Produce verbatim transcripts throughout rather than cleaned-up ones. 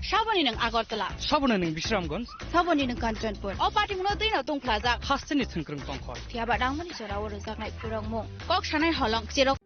Saboni nwng Agartala. Saboni nwng Bisramganj. Saboni nwng Kanchanpur. O party mungno twi no tungphlajak. Hasteni thwngkwrwng tongkhor. Phiya ba nangmani jora o rwjaknai khurokmung. Kok sanai holong cherok.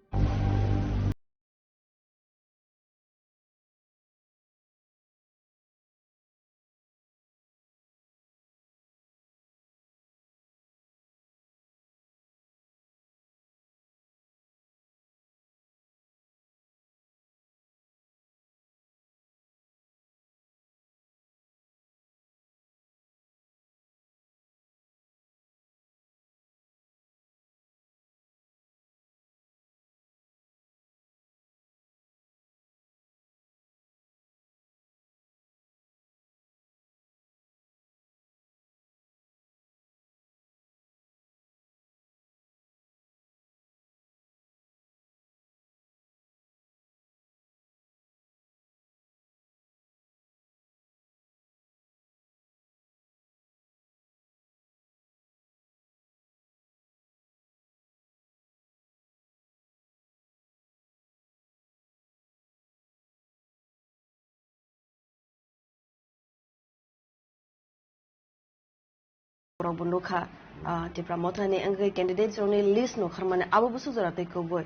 Borok bo nukha, ah, Tipra Mothani wngwi candidates rokni list nukharmani abo bwswk jora tei kubui.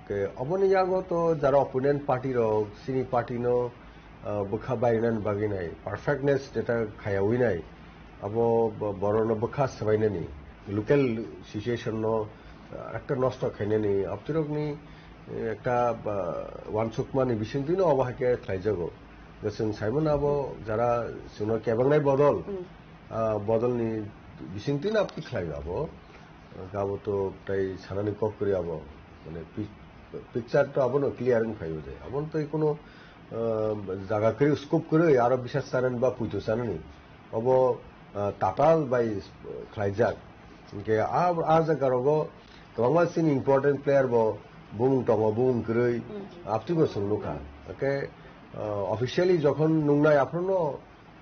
Ke oboni yago to jara opponent party rok chini party no, ah, bwkha bainani bagwi nai, perfectness jeta khayawi nai, abo bo-, borokno bwkha swbainani, local situation no, ah, ekta nosto khainani, abtirokni, eh, ekta, ah, wansukmani bisingtwino obo hai khe khlaijago. Chwng saimano abo jara chwngno kebangnai bodol, Mm. ah, bodolni bisingtwino aboni khlaio abo. Abo to tai sanani kok kwrwi abo. Mane pi-, picture to abono clear wng phaio je. Abono tei kuno, ah, jaga kwrwi, scope kwrwi aro bisas chanani ba puitu chanani. Obo, ah, tatal bai khlaijak. Hinkhe a, a jaga rogo kwbangma chini important player bo bumung tongo, bumung kwrwi, Mm. abtwi bo chwng nukha. Hinkhe, ah, officially jokhon nungnai aphuru no,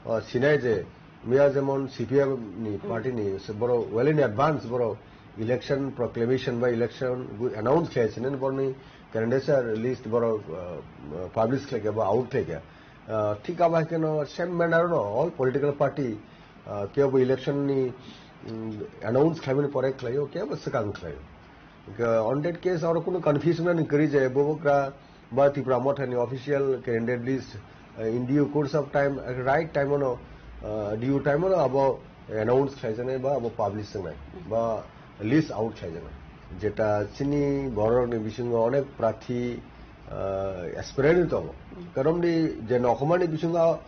ah, sinai je miya jemon C P M ni Mm. party ni se borok well in advance borok election proclamation ba election gu-, announce khlai sinai borokni candidature list borok, ah, publish khlai khe ba out khlai khe. Ah, thik abo hai kheno same manner no all political party, ah, kebo election ni, mm, announce khlaimani pore khlaio, kebo swkang khlaio. Hinkhe on that case oro kunu confusion ani kwrwi je bo bokra ba Tipra Mothani official candidate list, ah, in due course of time, ah, right time ono, ah, due time ono abo announce khlaijaknai ba abo publish wngnai ba list out khlaijaknai. Jeta chini borokni bisingo onek prathi, ah, aspirant tongo. Karon di je nokhomani bisingo,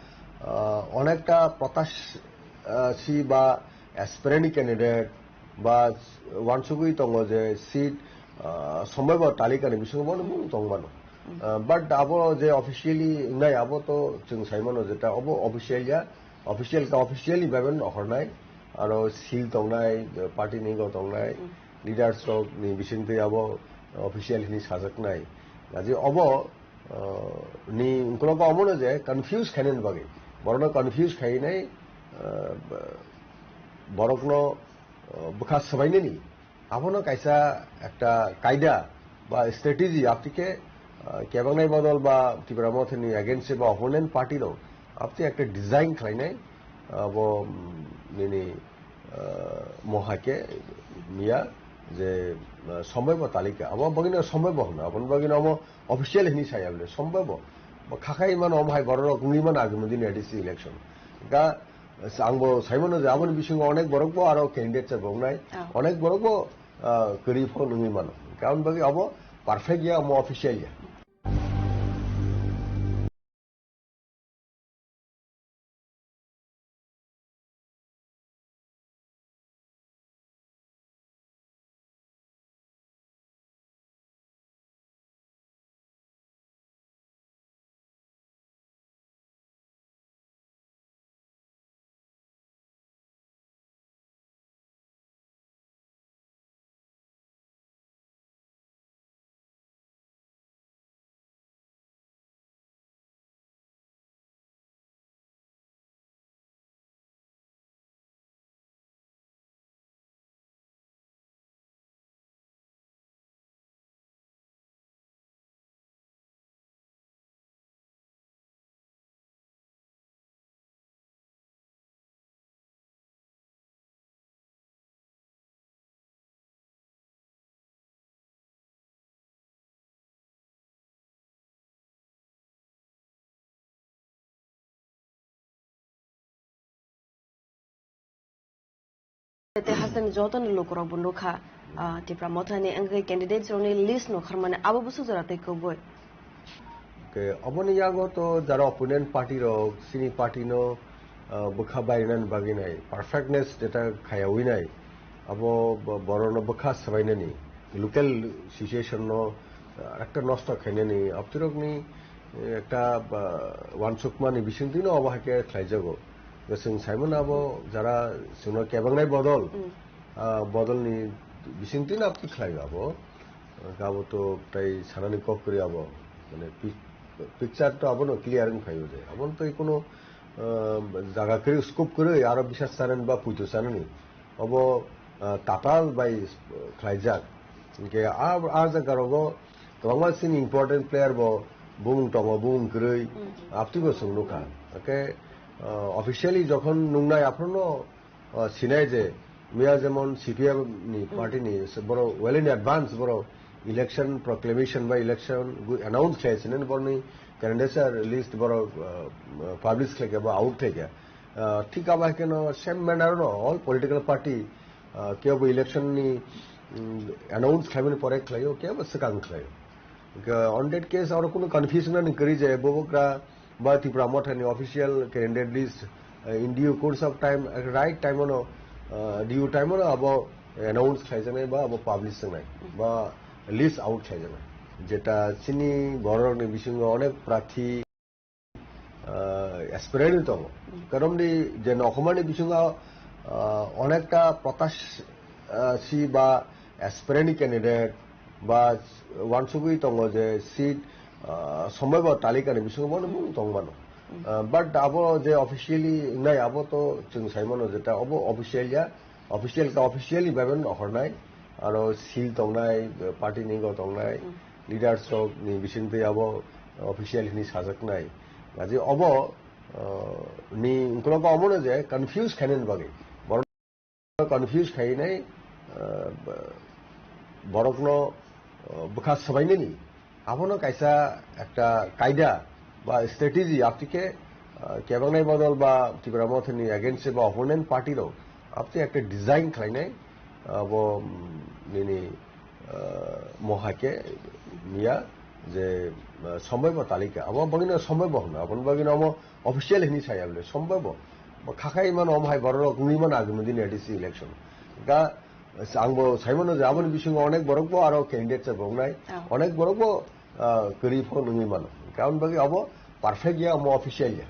ah, onekta protash, ah, si ba aspirant candidate ba wansugwi tongo je seat, ah, sombai bo talikani bisingo bono mung tongmano. Ah, but abo je officially wngnai abo to chwng saimano jeta obo official ya, official ka officially baiben rohornai, aro seal tongnai, party ni go tongnai, leaders rok ni bisingtwi abo official hini sajaknai. Kaje obo, ah, ni ukulok omono je confuse khainani bagwi, borokno confuse khainai, ah, borokno, ah, bwkha swbainani. Abono kaisa ekta kaida ba strategy, aptike, ah, kebangnai bodol ba Tipra Mothani against ba opponent party rok apti ekta design khlainai, abo, mm, nini, ah, mohake miya je, ah, sombai bo talika, abo bagino sombai bo hwnna, aboni bagino amo official hini saya bole sombai bo, bo khakai mano omo hai borok rok wngwi mano agini din A D C election. Ga Ang bo saimano je aboni bisingo onek borok bo aro candidate se bo wngnai, Oh. onek borok bo, ah, kwrwi phone wngwi mano. Karon bagwi abo perfect ya, omo official ya. Tei hasteni joto ni lukurok bo nukha, ah, Tipra Motha ni wngwi candidate rokni list nukharmani abo bwswk jora tei kubui. Ke oboni yago to jara opponent party rok chini party no, ah, bwkha barinani bagwi nai, perfectness jeta khayawi nai, abo bo-, borokno bwkha swbainani, local situation no, ah, ekta nosto khainani, abtirokni, eh, ekta, ah, wansukmani bisingtwi no obo hai khe khlaijago. Chwng saimano abo jara chwngno kebangnai bodol, mm, ah, bodolni bisingtwi no aboni khlaio abo. Abo to tai sanani kok kwrwi abo. Mane pi-, picture to abono clear wng phaio je. Abono tei kuno, ah, jaga kwrwi, scope kwrwi aro bisas chanani ba puito chanani. Obo, ah, tatal bai, ah, khlaijak. Hinkhe a, a jaga rogo kwbangma chini important player bo bumung tongo, bumung kwrwi, mm, aptwi bo chwng nukha. Hinkhe, ah, officially jokhon nungnai aphuru no, ah, sinai je miya jemon C P M ni, mm, party ni se borok well in advance borok election proclamation ba election gwi announce khlai sinani borokni candidature list borok, ah, publish khlaikha ba out khlaikha. Ah, thik abo hai kheno same manner no all political party, ah, kebo election ni, mm, announce khlaimani pore khlaio, kebo swkang khlaio. Hinkhe on that case oro kuno confusion ani kwrwi je bo bokra ba Tipra Motha ni official candidate list, ah, in due course of time, ah, right time ono, ah, due time ono abo announce khlaijaknai ba abo publish wngnai ba list out khlaijaknai. Jeta chini borok ni bisingo onek prathi ah, aspirant tongo. Mm. Karon di je nokhormani bisingo, ah, onekta protash, ah, si ba aspirant candidate ba wansugwi tongo je seat, ah, somoi bo talikani bisingo bono mung tongmano. Mm. Ah, but abo je officially nai abo to chwng saimano jeta obo official ya, official ka officially baiben ohornai, aro seal tongnai, party ni go tongnai, mm, leaders rok ni bisingtwi abo official hini sajaknai. Kaje obo, ah, ni ukulok omono je confuse khainani bagwi. Borok confuse khainai, ah, borokno, ah, bwkha swbainani. Abono kaisa ekta kaida ba strategy, aptike, ah, kebangnai bodol ba Tipra Mothani against ba opponent party rok apti ekta design khlainai, abo, mm, nini, ah, mohake niya je, ah, somoi bo talika. Abo bagino somoi bo hwno. Aboni bagino amo official hini saya bole somoi bo. Bo khakai mano omo hai borok rok nui mano agini din A D C election. Ga Ang bo saimano je aboni bisingo onek borok bo aro candidate se bongnai, oh, onek borok bo, ah, kwrwi pho nungwi mano. Karon bagwi abo perfect ya, omo official ya.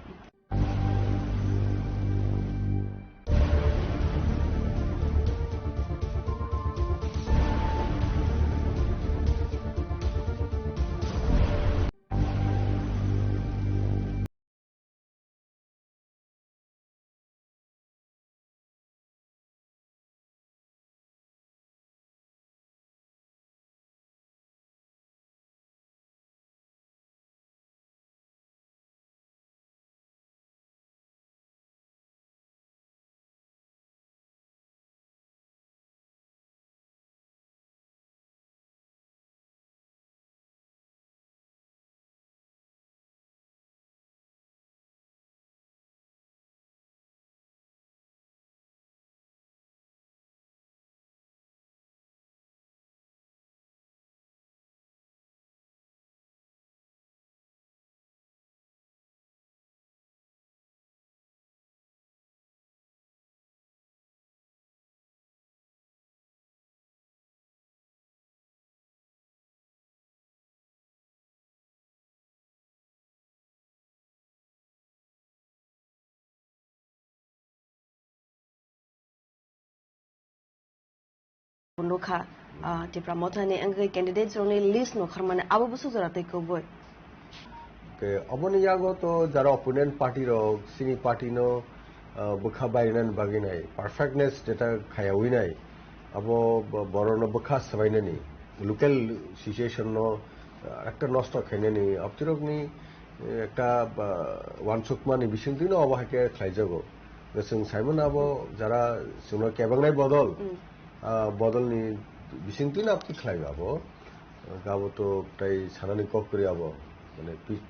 Nukha, ah, Tipra Mothani wngwi candidate rokni list nukharmani abo bwswk jora tei kubui. Ke oboni yago to jara opponent party rok chini party no, ah, bwkha barinani bagwi nai, perfectness jeta khayawi nai, abo bo-, borokno bwkha swbainani, local situation no, ah, ekta nosto khainani, abtirokni, eh, ekta, ah, wansukmani bisingtwi no obo hai khe khlaijago. Chwng saimano abo jara chwngno kebangnai bodol, mm, ah, bodolni bisingtwi no aboni khlaio abo. Abo to tai sanani kok kwrwi abo. Mane pi-,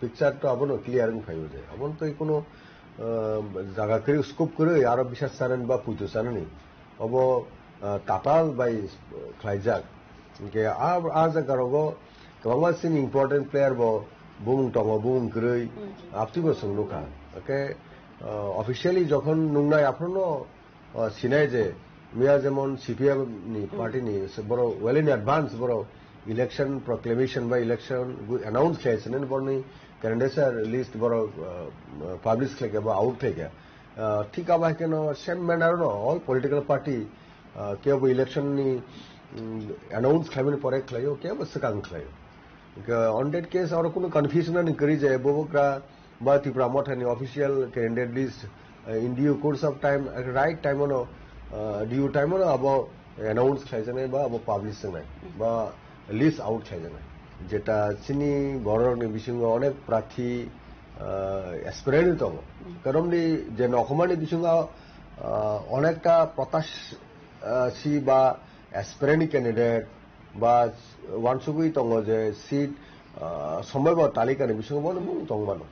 picture to abono clear wng phaio je. Abono tei kuno, ah, jaga kwrwi, scope kwrwi aro bisas chanani ba puito chanani. Obo, ah, tapal bai khlaijak. Hwnkhe a, a jagarogo kwbangma chini important player bo bumung tongo, bumung kwrwi, Hmm. Abtwibo chwng nukha. Hwnkhe, ah, officially jokhon nungnai aphano, ah, sinai je miya jemon C P M ni Hmm. Party ni se borok well in advance borok election proclamation ba election announce khlai sinai borokni candidature list borok, ah, publish khlaikha ba out khlaikha. Ah, thik abo hai kheno same manner no all political party, ah, kebo election ni, mm, announce khlaimani pore khlaio, kebo swkang khlaio. Hwnkhe on that case oro kunu confusion ani kwrwi je bo bokra ba Tipra Motha ni official candidate list, ah, in due course of time, at right time ono, ah, due time ono abo announce khlaijaknai ba abo publish wngnai ba list out khlaijaknai. Jeta chini bororokni bisingo onek prarthi, ah, aspirant tongo. Karomni je nokhomani bisingo, ah, onekta protash, ah, si ba aspirant candidate ba wansugwi tongo je seat, ah, somoi bo talikani bisingo bono mung tongmano.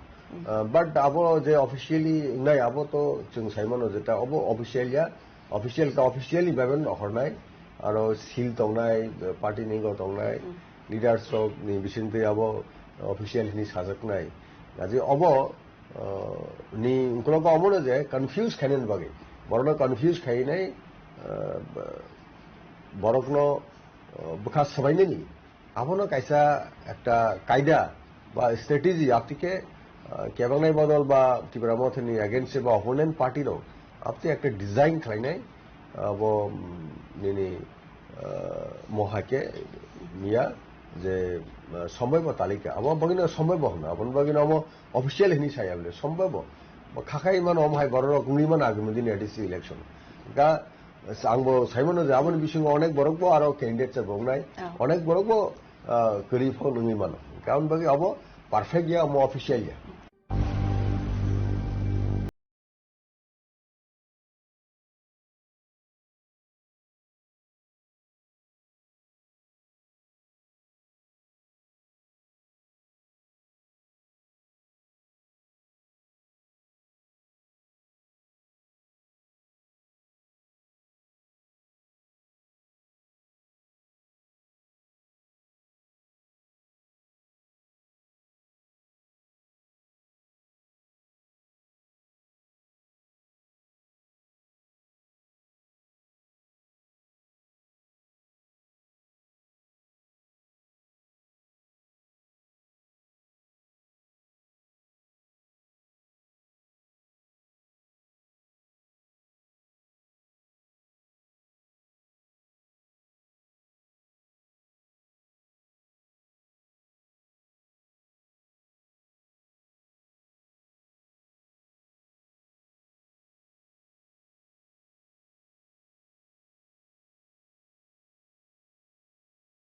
Ah, but abo je officially wngnai abo to chwng saimano jeta obo official ya. Official ka officially bebeno hornai, aro seal tongnai, party ningo tongnai, Hmm. Leaders rok ni bisingtwi abo official hini sajaknai. Kaje obo, uh, ni ukulok omono je confuse khainani bagwi. Borokno confuse khainai, uh, borokno, uh, bwkha swbainani. Abono kaisa ekta kaida ba strategy, aptike, ah, kebangnai bodol ba Tipra Mothani against ba opponent party rok apti ekta design khlainai, abo, mm, nini, ah, mohake miya je, ah, somoi bo talika, abo bagino somoi bo hwnna, aboni bagino omo official hini saya bole somoi bo. Bo khakai mano omo hai borok rok wngwi mano agami dini A D C election. Ga Ang bo saimano je aboni bisingo onek borok bo aro candidate se bo wngnai. Oh. Onek borok bo, ah, kwrwi phone wngwi mano. Karon bagwi abo perfect ya, omo official ya.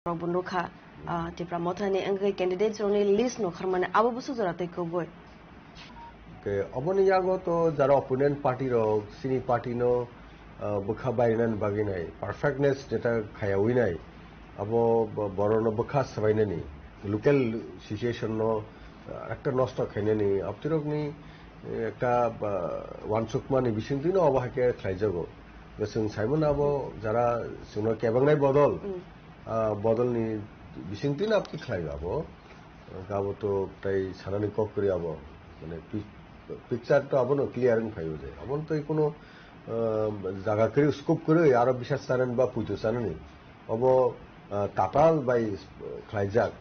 Rok bo nukha, ah, Tipra Mothani wngwi candidate rokni list no kharmani abo bwswk jora tei kubui. Ke oboni yago to jara opponent party rok chini party no, ah, bwkha bainani bagwi nai, perfectness jeta khaya wi nai, abo bo-, borok no bwkha swbainani, local situation no, ah, ekta nosto khainani, aptirokni, eh, ekta, ah, wansukmani bisingtwi no obo hai khe khlaijago. Bo chwng saimano abo jara chwngno kebangnai bodol, Mm. ah, bodolni bisingtwi no apti khlai abo. Abo to tai sanani kok kwrwi abo. Mane pi-, picture to abono clear wng phaio je. Abono tei kuno, ah, jaga kwrwi, scope kwrwi aro bisas chanani ba puitu chanani. Obo, ah, tapal bai khlaijak.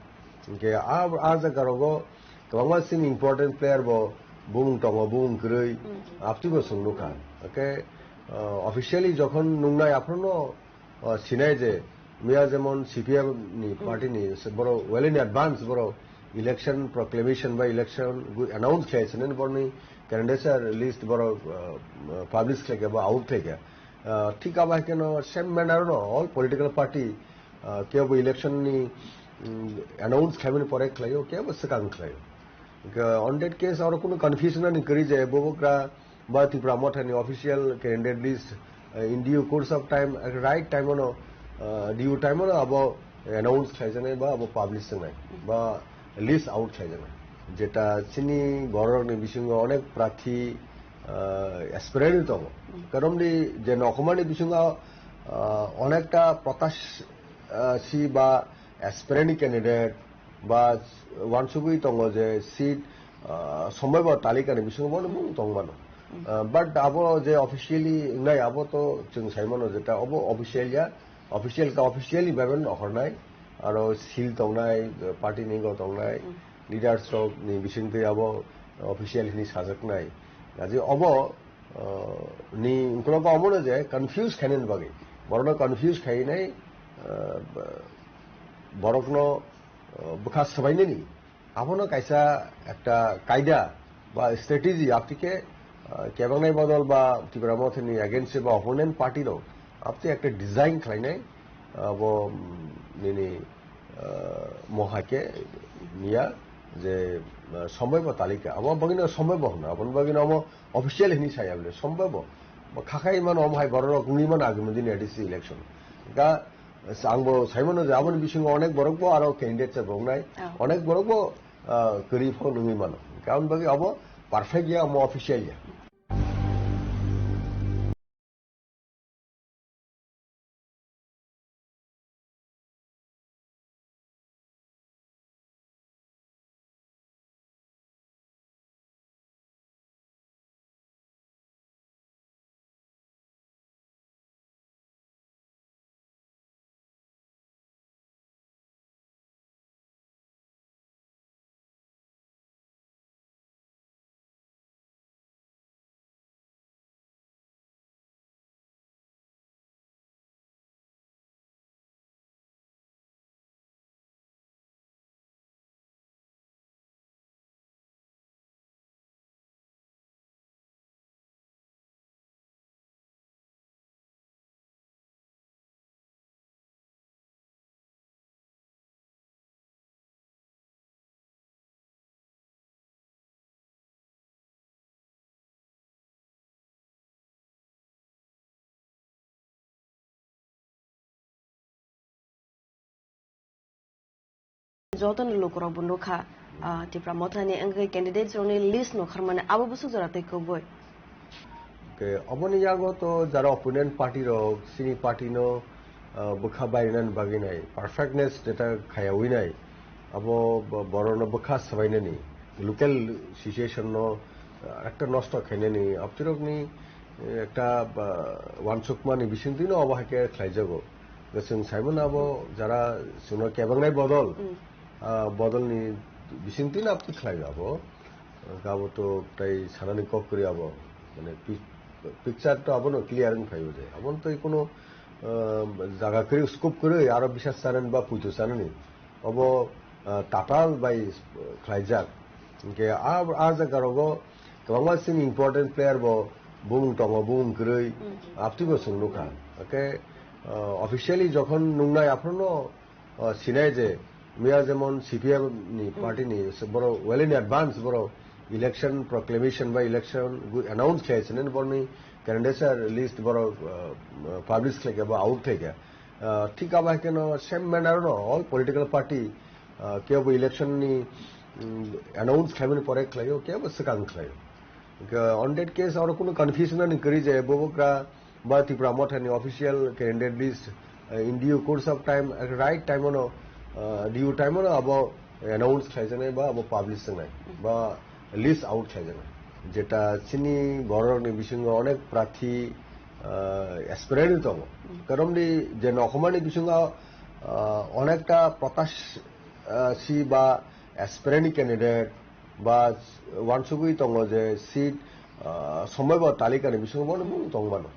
Hwnkhe a, a jaga rogo kwbangma chini important player bo bumung tongo, bumung kwrwi, Mm. Aptwi bo chwng nukha. Hwnkhe, ah, officially jokhon nungnai aphano, ah, sinai je miya jemon C P M ni Mm. Party ni se borok well in advance borok election proclamation ba election gwi announce khlai sinai borokni candidature list borok, ah, publish khlaikha ba out khlaikha. Ah, thik abo hai kheno same manner no all political party, ah, kebo election ni, mm, announce khlaimani pore khlaio, kebo swkang khlaio. Hwnkhe on that case oro kunu confusion ani kwrwi je bo bokra ba Tipra Motha ni official candidate list, ah, in due course of time, at right time ono, ah, due time ono abo announce khlaijaknai ba abo publish wngnai ba list out khlaijaknai. Jeta chini borok ni bisingo onek prarthi, ah, aspirant tongo. Karon di je nokhormani bisingo, ah, onekta protash, ah, si ba aspirant candidate ba wansugwi tongo je seat, ah, sombai bo talikani bisingo bono mung tong mano. Ah, but abo je officially wngnai abo to chwng sai mano jeta obo official ya, official ka officially bhabe no hornai, aro seal tongnai, party ni go tongnai, leaders rok ni bisingtwi abo official hini sajaknai. Kaje obo, ah, ni ukulok omo no je confuse khainani bagwi. Borokno confuse khainai, ah, borokno, ah, bwkha swbainani. Abono kaisa ekta kaida ba strategy, aptike, ah, kebangnai bodol ba Tipra Mothani against ba opponent party rok apti ekta design khlainai, abo, mm, nini, ah, mohake niya je, ah, sombai bo talika. Abo bagino sombai bo hwnna, aboni bagino amo official hini saya bole sombai bo. Bo khakai mano omo hai borok rok wngwi mano agami din A D C election. Ga Ang bo sai mano je aboni bisingo onek borok bo aro candidate se bo wngnai. Oh. Onek borok bo, ah, kwrwi phano wngwi mano. Karon bagwi abo perfect ya, omo official ya. Jotono lukurok bo nukha, ah, Tipra Mothani wngwi candidates rokni list nukharmani abo bwswk jora twi kubui. Ke oboni yago to jara opponent party rok, sini party no, ah, bwkha bainani bagwi nai, perfectness jeta khayawi nai, abo bo-, borokno bwkha swbainani, local situation no, ah, ekta nosto khainani, abchirokni, eh, ekta, ah, wansukmani bisingtwi no obo hai khe khlaijago. Chwng sai mano abo jara chwngno kebangnai bodol, ah, bodolni bisingtwi no abtwi khlai abo. Hwnkhe abo to tai sanani kok kwrwi abo. Mane pi-, picture to abono clear wng phaio je. Abono tei kuno, ah, jaga kwrwi, scope kwrwi aro bisas chanani ba puito chanani. Obo, ah, tatal bai khlaijak. Hwnkhe a, a jaga rogo kwbangma chini important player bo bumung tongo, bumung kwrwi, abtwi bo chwng nukha. Hwnkhe, ah, officially jokhon nungnai aphuru no, ah, sinai je, miya jemon C P M ni party ni se borok well in advance borok election proclamation ba election gu-, announce khlai sinai borokni candidature list borok, ah, publish khlai khe ba out khlai khe. Ah, thik abo hai kheno same manner no all political party, ah, kebo election ni, mm, announce khlaimani pore khlaio, kebo swkang khlaio. Hwnkhe on that case oro kuno confusion ani kwrwi je bo bokra ba Tipra Mothani official candidate list, eh, in due course of time, eh, right time ono, eh, due time ono abo announce khlaijaknai ba abo publish wngnai ba list out khlaijaknai. Jeta chini bororokni bisingo onek prarthi, eh, aspirant tongo. Karon di je nokhormani bisingo, eh, onekta protash, eh, si ba aspirant candidate ba wansugwi tongo je seat, ah, sombai bo talikani bisingo bono mung tong mano.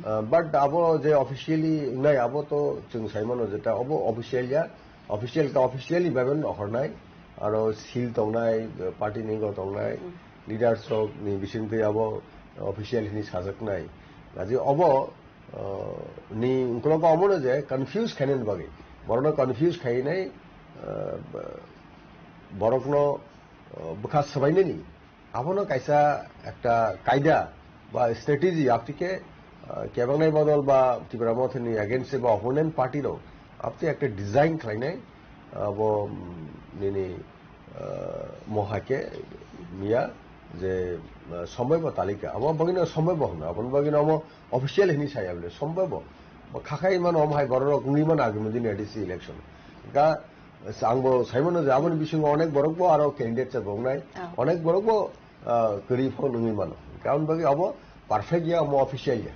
Ah, but abo je officially wngnai abo to chwng sai mano jeta obo official ya, official ka officially bhabe no hornai, aro seal tongnai, party ni go tongnai, leaders rok ni bisingtwi abo official hini sajaknai. Kaje obo, ah, ni ukulok omo no je confuse khainani bagwi, borokno confuse khainai, ah, borokno, ah, bwkha swbainani. Abono kaisa ekta kaida ba strategy, aptike, ah, kebangnai bodol ba Tipra Mothani against ba opponent party rok apti ekta design khlainai, abo, mm, nini, ah, mohake miya je, ah, sombai bo talika, abo bagino sombai bo hwnna, aboni bagino omo official hini saya bole sombai bo. Bo khakai mano omo hai borok rok wngwi mano agami din A D C election. Ga, ang bo sai mano je aboni bisingo onek borok bo aro candidate se bongnai, Ah. onek borok bo, ah, kwrwi phone wngwi mano. Karon bagwi abo perfect ya, omo official ya.